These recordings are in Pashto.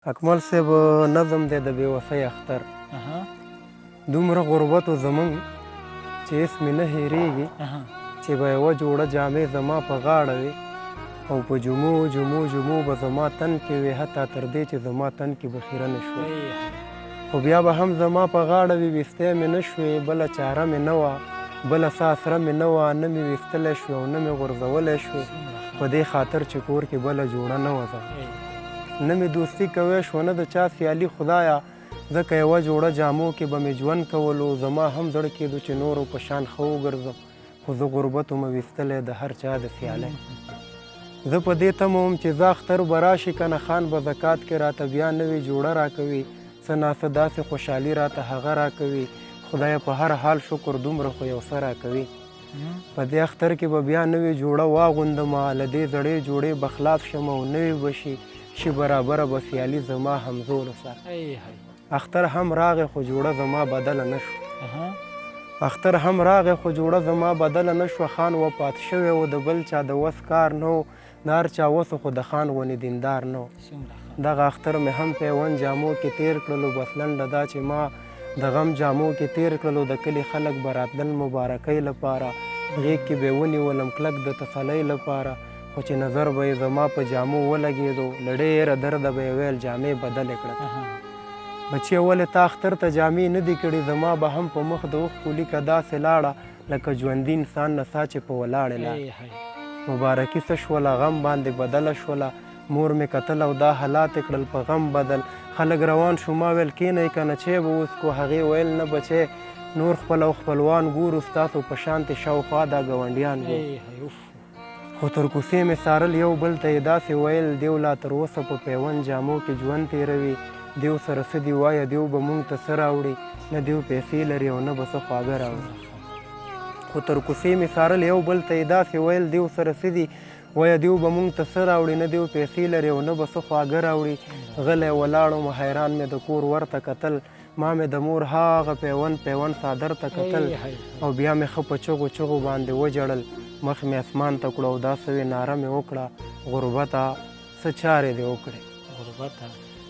اکمل صاحب، نظم دی د بې وسۍ اختر. دومره غربت و زمونږ چې هېڅ مې نه هېرېږي، چې به یوه جوړه جامې زما په غاړه وې او په جمعو جمعو جمعو به زما تن کې وې، حتی تر دې چې زما تن کې به خیره نه شوې، خو بیا به هم زما په غاړه وي. ویستی مې نه شوې، بله چاره مې نه وه، بله څه اسره مې نه وه. نه مې ویستلی شوې او نه مې غورځولی شوې، په دې خاطر چې کور کې بله جوړه نه وه. زما نه مې دوستي کوی شوه، نه د چا سیالي خدایه، ځکه یوه جوړه جامو کې به مې ژوند کولو. زما هم زړه کېدو چې نورو په شان ښه وګرځم، خو زه غربت وم ویستلی د هر چا د سیالۍ. زه په دې تمه وم چې زه اختر به راشي که نه، خان به زکات کې راته بیا نوې جوړه راکوي، څه ناڅه داسې خوشحالي راته هغه راکوي. خدایه په هر حال شکر، دومره خو یو څه راکوي. په دې اختر کې به بیا نوې جوړه واغوندم، له دې زړې جوړې به خلاص شم او نوې به شي شي برابره به سیالي زما همزولو سره. اختر هم راغی خو جوړه زما بدله نه شوه. اختر هم راغی خو جوړه زما بدله نه شوه. خان وفات شوی و، د بل چا د وس کار نه و، د هر چا وس و خو د خان غوندې دیندار نه و. دغه اختر مې هم پیوند جامو کې تیر کړلو. بس لنډه دا چې ما د غم جامو کې تیر کړلو. د کلي خلک به راتلل مبارکۍ لپاره، غېږ کې به یې ونیولم کلک د تسلۍ لپاره، خو چې نظر به یې زما په جامو ولګېدو، له ډېره درده به یې ویل جامې بدلې کړه بچیه، ولې تا اختر ته جامې نه دي کړي؟ زما به هم په مخ د اوښکو لیکه داسې لاړه لکه ژوندي انسان نه سا چې په ولاړې لاړه. مبارکي څه شوله، غم باندې بدله شوله. مور مې کتل او دا حالات یې کړل په غم بدل. خلک روان شو، ما ویل کینئ که نه، چای به وڅکو. هغې ویل نه بچی، نور خپل او خپلوان ګورو، ستاسو په شانتې شاوخوا دا ګاونډیان ګورو. خو تر کوڅې مې څارل، یو بل ته یې داسې ویل دیو لا تر اوسه په پیوند جامو کې ژوند تېروي، دیو سره څه دي وایه، دیو به مونږ ته څه راوړي؟ نه دیو پیسې لري او نه به څه خواږه راوړي. خو تر کوڅې مې څارل، یو بل ته یې داسې ویل دیو سره څه دي وایه، دیو به مونږ ته څه راوړي؟ نه دیو پیسې لري او نه به څه خواږه راوړي. غلی ولاړ وم، حیران مې د کور ورته کتل. ما مې د مور هغه پیوند پیوند څادر ته کتل او بیا مې ښه په چغو چغو باندې وژړل. مخ مې اسمان ته کړو او دا سوې ناره مې وکړه، غربته څه چارې دې وکړې،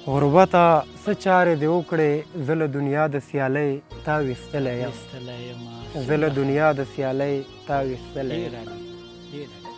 غربته څه چارې دې وکړې، زه له دنیا د سیالۍ تا ویستلی یم، زه له دنیا د سیالۍ تا ویستلی یم.